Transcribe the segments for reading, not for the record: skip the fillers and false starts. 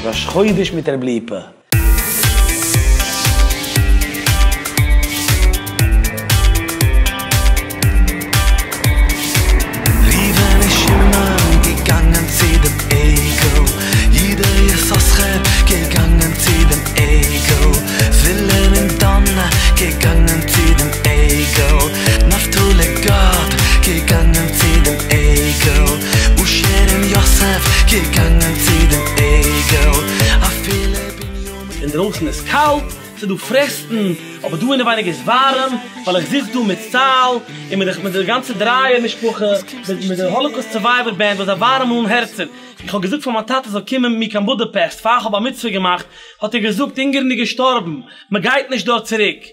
ראש חודש מיט ר' ליפא. ראובן און שמעון געגאנגען צו דעם עגל, יהודה יששכר געגאנגען צו דעם עגל, זבולון און דן געגאנגען צו דעם עגל, נפתלי גד געגאנגען צו דעם עגל, אשר און יוסף געגאנגען צו דעם עגל, אפילו בנימין. אינדרויסן איז קאלט, ס'איז דא פרעסטן, אבער דא אינעווייניג איז ווארעם, ווייל איך זיץ דא מיט צהל, און מיט די גאנצע דרייער משפחה, מיט די Holocaust survivor band וואס זיי ווארעמען אן הערצער. איך האב געזאגט פאר מיין טאטע זאל קומען מיט מיר קיין בודאפעסט פאר איך האב בר מצוה געמאכט, האט ער געזאגט אונגערן איז געשטארבן, מען גייט נישט דארט צוריק.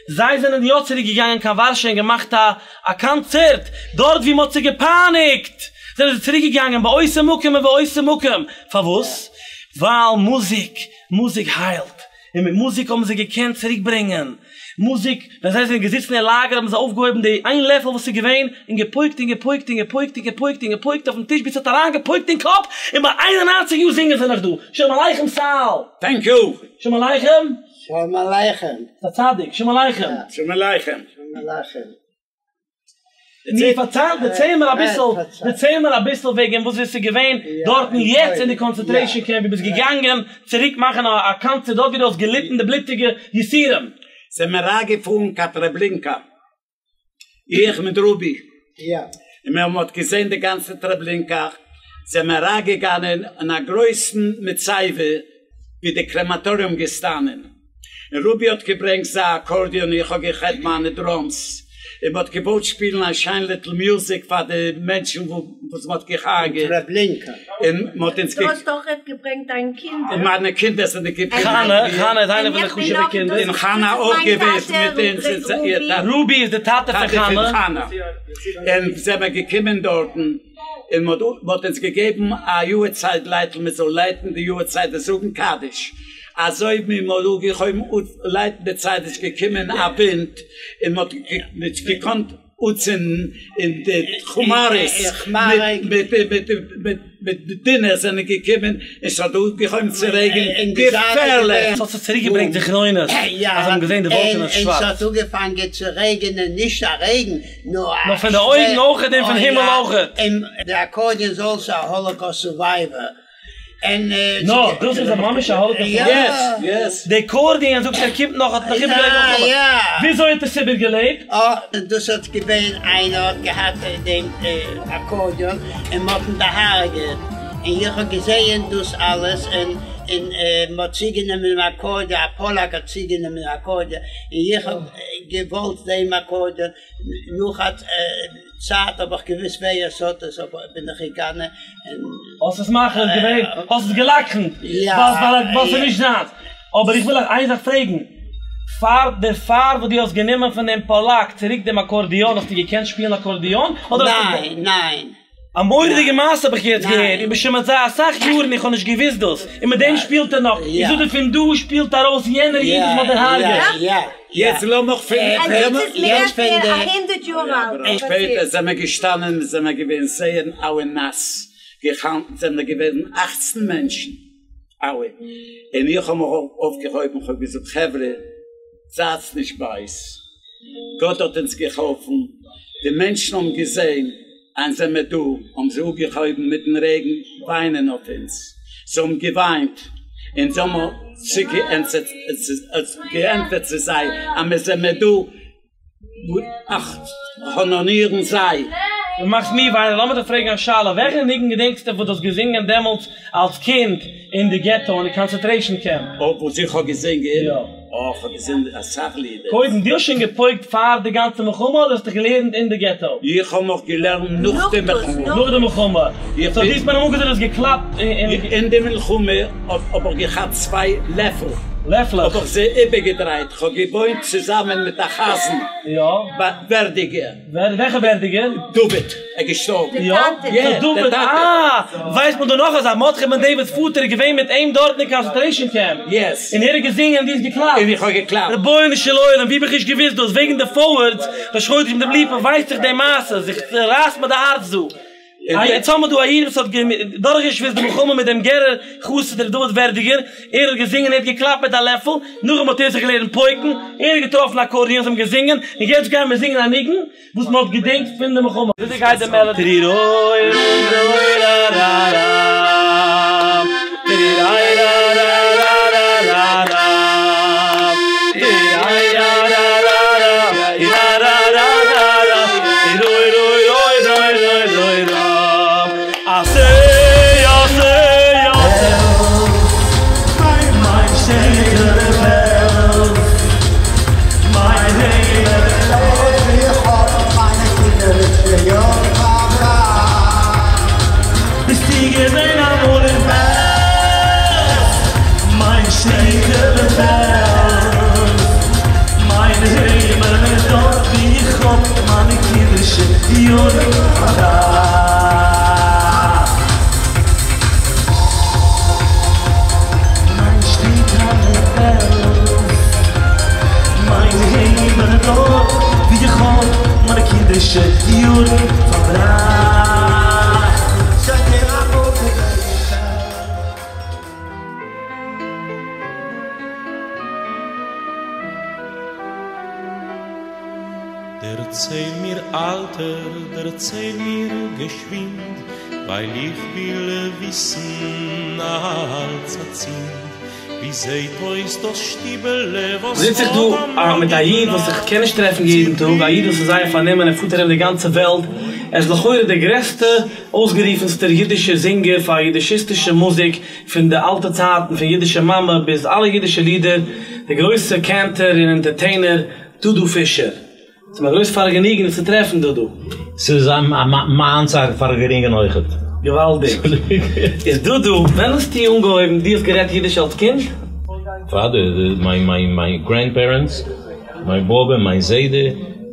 זיי זענען יא צוריק געגאנגען קיין ווארשע און געמאכט א א קאנצערט דארט ווי מען האט זיי געפייניגט, זענען זיי צוריק געגאנגען באותו מקום ובאותו מקום, פארוואס? ווייל מוזיק, מוזיק היילט, און מיט מוזיק האבן זיי געקענט צוריק ברענגען מוזיק, ווען זיי זענען געזיצן אין לאגער האבן זיי אויפגעהויבן די איין לעפל וואס איז געווען און געפויקט און געפויקט און געפויקט און געפויקט און געפויקט אויפן טיש ביז ס'האט אריין געפויקט אין קאפ, און ביי 91 יאר זינגען זיי נאך דא, שלום עליכם סאל! Thank you! שלום עליכם! שלום עליכם! ס'איז א צדיק! שלום עליכם! שלום עליכם! שלום עליכם! נו פארצייל, דערצייל מיר אביסל, דערצייל מיר אביסל וועגן וואס עס איז געווען דארטן יעצט אין די concentration camp, ווי ביסט געגאנגען צוריק מאכן א קאנצערט דארט ווי דו האסט געליטן די בלוטיגע יסורים. זעמער אריינגעפארן קיין טרעבלינקא, איך מיט רובי, און מיר האבן געזען די גאנצע טרעבלינקא, זעמער אריינגעגאנען אין א גרויסן מצבה ווי די crematorium געשטאנען, און רובי האט געברענגט זיין אקארדיאן איך האב געהאט מיינע drums, און מ'האט געוואלט שפילן א שיין little music פאר די מענטשן וואס מ'האט געהארגעט, און מ'האט אונז דו האסט דאך געברענגט דיין קינדער. און מיינע קינדער זענען געקומען. חנה, חנה איז איינע פון די חשוב'ע קינדער. און חנה אויך געוועזן מיט אונז, און איר טאטע. רובי איז די טאטע פון חנה. און זעמער געקומען דארטן. און מען האט אונז געגעבן א יארצייט לייטל מען זאל לייטן די יארצייט און זאגן קדיש, אזוי ווי מען האט אנגעהויבן לייטן די צייט איז געקומען א ווינט און מען האט נישט געקאנט אנצינדן און די כמארעס מיט דינער זענען געקומען און ס'האט אנגעהויבן צו רעגענען געפערליך. ס'האט זיך צוריק געברענגט זכרונות אז זיי האבן געזען די וואלקענעס שווארץ. און ס'האט אנגעפאנגען צו רעגענען, נישט א רעגן, נאר פון די אויגן אויכעט און פון הימל אויכעט. און די אקארדיאן איז also א Holocaust survivor. נא, דאס איז ממש א Holocaust survivor? די אקארדיאן זאגסט ער קומט נאך האט נאך איבערגעלעבט די מלחמה. וויאזוי האט עס איבערגעלעבט? אה, דאס האט געווען איינער האט געהאט דעם אקארדיאן און מ'האט אים דערהרגעט. און איך האב געזעהן דאס אלעס און און מ'האט צוגענומען דעם אקארדיאן, א פאלאק האט צוגענומען דעם אקארדיאן און איך האב געוואלט דעם אקארדיאן. נאך א צייט האב איך געוואוסט ווער עס האט עס, בין איך געגאנען און. האסט עס מחליט געווען, האסט עס גע'לקח'נט, ווייל ס'איז נישט זיינס. אבער איך וויל אייך איין זאך פרעגן, פאר דערפאר וואס דו האסט גענומען פון דעם פאלאק צוריק דעם אקארדיאן, האסטו געקענט שפילן אקארדיאן? ניין, ניין. א מורא'דיגע מעשה האב איך יעצט געהערט, איך בין שוין מיט זיי אסאך יארן איך האב נישט געוואוסט דאס, און מיט דעם שפילט ער נאך, איך זאג דיר פון דא שפילט ארויס יענער איד וואס מ'האט דערהארגעט. יעצט לאמיך פון און דאס איז מער פון א הונדערט יאר אלט. שפעטער זעמער געשטאנען זעמער געווען זייער אלע נאס, געכאנט זעמער געווען אכצן מענטשן אלע, און איך האב מיך אויפגעהויבן איך האב געזאגט חברה זייטס נישט בייז, גאט האט אונז געהאלפן, די מענטשן האבן געזען אז זעמער דא, האבן זיי אנגעהויבן מיטן רעגן וויינען אויף אונז, זיי האבן געוויינט, אונז האבן געענטפערט צו זיי אז מיר זעמער דא, האנארירן זיי. דו מאכסט מיר וויינען, לאמיר דיך פרעגן א שאלה, וועלכע ניגון געדענקסטו וואס דו האסט געזינגען דעמאלטס אלס קינד אין די געטא אין די concentration camp? אוי וואס איך האב געזינגען? יא. אוי איך האב געזינגען אסאך לידער. קודם, דו האסט שוין געפויקט פאר די גאנצע מלחמה אדער האסט דיך געלערנט אין די געטא? איך האב נאך געלערנט נאך די מלחמה. נאך די מלחמה. So דו האסט מיר אמאל געזאגט דו האסט געקלאפט אין. אין די מלחמה האב איך געהאט צוויי לעפל. לעפלעך. האב איך זיי איבערגעדרייט. כ'האב געוואוינט צוזאמען מיט א חזן. יא. ווערדיגער. וועלכע ווערדיגער? דוד. ער געשטארבן. יא? יא, דוד. אה! ווייסט מען דא נאך א זאך, מרדכי בן דוד'ס פאטער איז געווען מיט אים דארט אין concentration camp. Yes. און ער האט געזינגען און דו האסט געקלאפט. און איך האב געקלאפט. רבונו של עולם, ווי האב איך נישט געוואוסט דאס? וועגן די פארווערטס, ראש חודש מיט ר' ליפא ווייס איך די מעשה, זיך רייסט מיר די הארץ דא. יעצט האמיר דא א איד וואס האט דורכגעשוויצט די מלחמה מיט דעם גערער חסיד ר' דוד ווערדיגער, ער האט געזינגען, ער האט געקלאפט מיט א לעפל, נאכדעם האט ער זיך געלערנט פויקן, ער האט געטראפן אקארדיאן, זיי האבן געזינגען, און יעצט גייען מיר זינגען א ניגון וואס מען האט געדענקט פון די מלחמה. וויאזוי גייט די מעלאדי? דערצייל מיר אלטער, דערצייל מיר געשווינד, ווייל איך וויל וויסן אלץ אצינד, ווי זעהט אויס דאס שטיבעלע וואס זיץ איך דא מיט א איד וואס איך קען נישט טרעפן יעדן טאג, א איד וואס איז זייער פארנומען, ער פארט ארום די גאנצע וועלט, ער איז לכאורה דער גרעסטע אויסגערופענסטער אידישער זינגער פאר אידישיסטישע מוזיק פון די אלטע צייטן פון אידישע מאמע ביז אלע אידישע לידער, דער גרויסער קענטער און ענטערטעינער דודו פישער. ס'איז מיר א גרויס פארגעניגן דיך צו טרעפן דודו. ס'איז מיינס א פארגעניגן אויכעט. געוואלדיג. איז דודו, ווען האסטו אנגעהויבן, דו האסט גערעדט אידיש אלס קינד? אוודאי, מיין מיין מיין גרענדפערענטס, מיין באבע, מיין זיידע,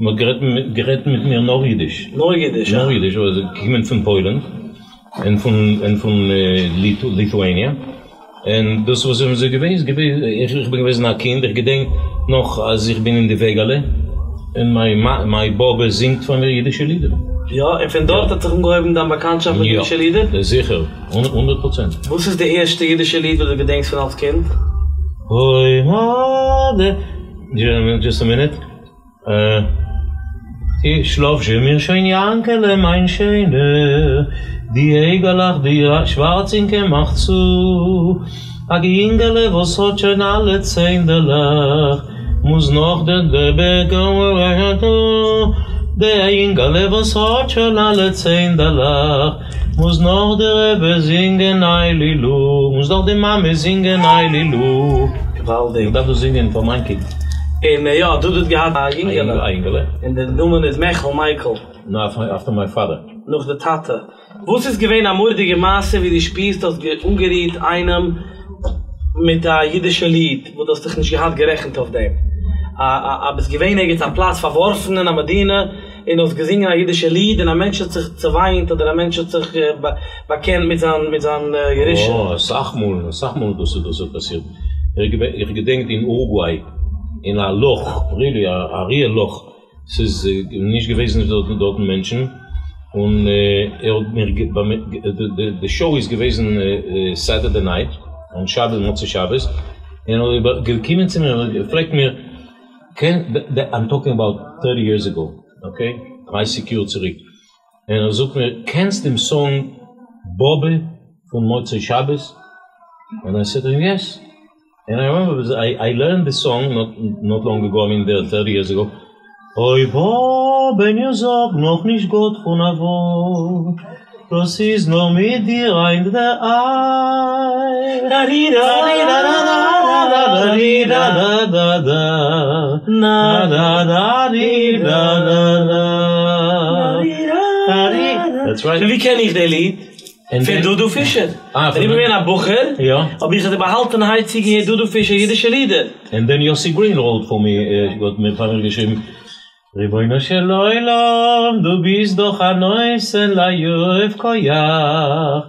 מ'האט גערעדט גערעדט מיט מיר נאר אידיש. נאר אידיש, נאר אידיש, ווייל זיי קומען פון פוילן און פון און פון ליטואניע. און דאס וואס זענען זיי געווען, איך בין געוועזן א קינד, איך געדענק נאך אז איך בין אין די וועגעלע, און מיין באבע זינגט פאר מיר אידישע לידער. יא, און פון דארט האט זיך אנגעהויבן דיין באקאנטשאפט מיט אידישע לידער? יא, זיכער, הונדערט פראצענט. וואס איז די ערשטע אידישע ליד וואס דו געדענקסט פון אלס קינד? אוי מאדע, דזשאסט א מינוט. שלאָף זשע מיר שוין יאַנקעלע מײַן שענער, די אייגעלעך די שוואַרצינקע מאַך צו. אַ ייִנגעלע וואָס האָט שוין אַלע צענדעלעך, מוז נאָך דער דער ייִנגעלע וואָס האָט שוין אַלע צענדעלעך, מוז נאָך דער רבי זינגען איי-לי-לו, מוז נאָך די מאַמע זינגען איי-לי-לו. געוואלדיג. איך דארף דאס זינגען פאר מיין קינד. און יא, דודו האט געהאט א יונגעלע. א יונגעלע. און דער נאמען איז מעכל, מייקל. אפטער מיי פאדער. נאך די טאטע. וואס איז געווען א מורא'דיגע מעשה ווי דו שפירסט האסט אנגערירט איינעם מיט א אידישע ליד וואס דו האסט דיך נישט געהאט גערעכנט אויף דעם. א א ביסט געווען ערגעץ א פלאץ פארווארפן אין א מדינה און האסט געזינגען א אידישע ליד און א מענטש האט זיך צעוויינט אדער א מענטש האט זיך באקענט מיט זיין מיט זיין ירושה. אה, אסאך מאל, אסאך מאל דאס איז דאס איז פאסירט. איך געדענק אין אורוגוויי, אין א לאך, ריעלי א ריעל לאך, ס'איז נישט געוועזן דארטן מענטשן, און ער האט מיר, די שאו איז געוועזן סעטערדעי נייט, און שבת, מוצאי שבת, און ער איז געקומען צו מיר און פרעגט מיר, קען, איים טאלקינג אבאוט טערטי יערס עגאו, אקעי, דרייסיג יאר צוריק, און ער זאגט מיר, קענסט דעם סאנג באבע פון מוצאי שבת? און איי סעד טו הים יעס, און איי רימעמבער איי לערנד די סאנג נאט לאנג עגאו, איי מין טערטי יערס עגאו, אוי באבעניו זאג נאך נישט גאט פון א ווארט, דאס איז נאר מיט דיר אין דער איי. פון ווי קען איך די ליד? פון דודו פישער. ווען איך בין געווען א בחור האב איך אזוי באהאלטענהייט צוגעהערט דודו פישער אידישע לידער. ענד דען יוסי גרין ראוט פאר מי, האט מיר פאר מיר געשריבן. רבונו של עולם, דו ביסט דאך א נותן ליעף כח.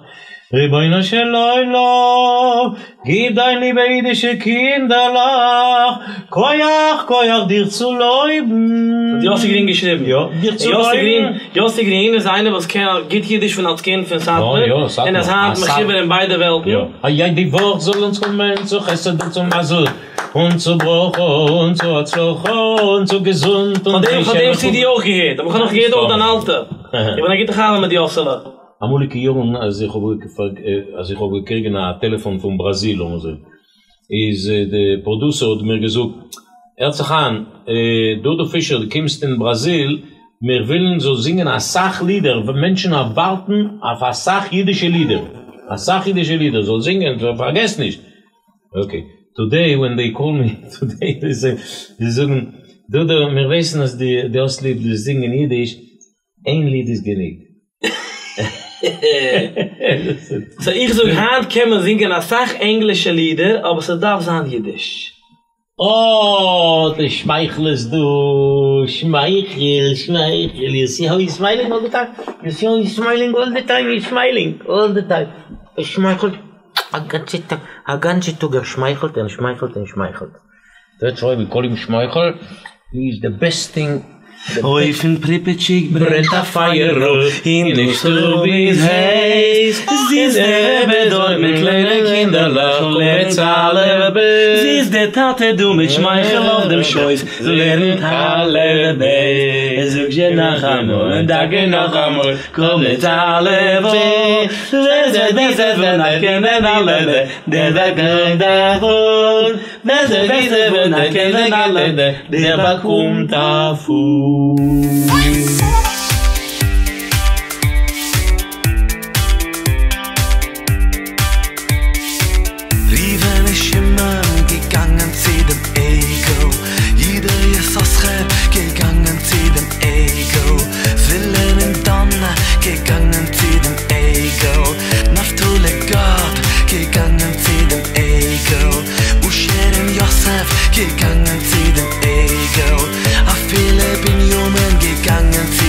רבונו של עולם, גיב דיין ליבע אידישע קינדערלעך, כח כח דיר צו לויבן. האט יאסי גרין געשריבן. יא, דיר צו לויבן. יאסי גרין איז איינער וואס קען גוט אידיש פון אלס קינד פון סאטמאר, און איז היינט מחובר אין ביידע וועלטן. יא, איי איי די וואך זאל אונז קומען צו חסד און צו מזל, און צו ברכה און צו הצלחה און צו געזונט און כ'האב דעם סידי אויך געהערט, אבער כ'האב נאך געהערט אויך דיין אלטע. איך בין א גוטע חבר מיט יאסעלע. אמאליגע יארן אז איך האב אז איך האב געקריגן א טעלעפאן פון בראזיל און אזוי איז די פראדוסער האט מיר געזאגט הערט זיך איין דודו פישער דו קומסט אין בראזיל מיר ווילן זאלסט זינגען אסאך לידער מענטשן ווארטן אויף אסאך אידישע לידער אסאך אידישע לידער זאלסט זינגען פארגעס נישט אקעי טודעי ווען דעי קאל מי טודעי זיי זאגן דודו מיר ווייסן אז דו האסט ליב צו זינגען אידיש איין ליד איז גענוג. סאו איך זאג היינט קען מען זינגען אסאך ענגלישע לידער אבער ס'דארף זיין אידיש. אה, דו שמייכלסט דא, שמייכל, שמייכל, יו סי האו היז סמיילינג אלל די טיים, יו סי האו היז סמיילינג אלל די טיים, היז סמיילינג אלל די טיים, ער שמייכלט א גאנצע טאג, א גאנצע טאג ער שמייכלט און שמייכלט און שמייכלט. דעטס וויי ווי קאל הים שמייכל, הי איז די בעסט טינג. אויפן פריפעטשיק ברענט א פייערל אין די שטוב איז הייס, זיצט דער רבי דארט מיט קליינע קינדערלעך און לערנט אלף בית, זיצט דער טאטע דא מיט שמייכל אויף דעם שויס לערנט אלף בית, זאג זשע נאכאמאל און טאקע נאכאמאל קומט אלף בית, ווער זעט בעסער ווען א קענען אלף בית, דער באקומט א פאן. ווער זעט בעסער ווען א קענען אלע דער באקומט א פאן. ראובן און שמעון געגאנגען צו דעם עגל, יהודה יששכר געגאנגען צו דעם עגל, זבולון און דן געגאנגען צו דעם עגל, נפתלי גד געגאנגען צו דעם עגל, אשר און יוסף געגאנגען צו דעם עגל, אפילו בנימין געגאנגען צו.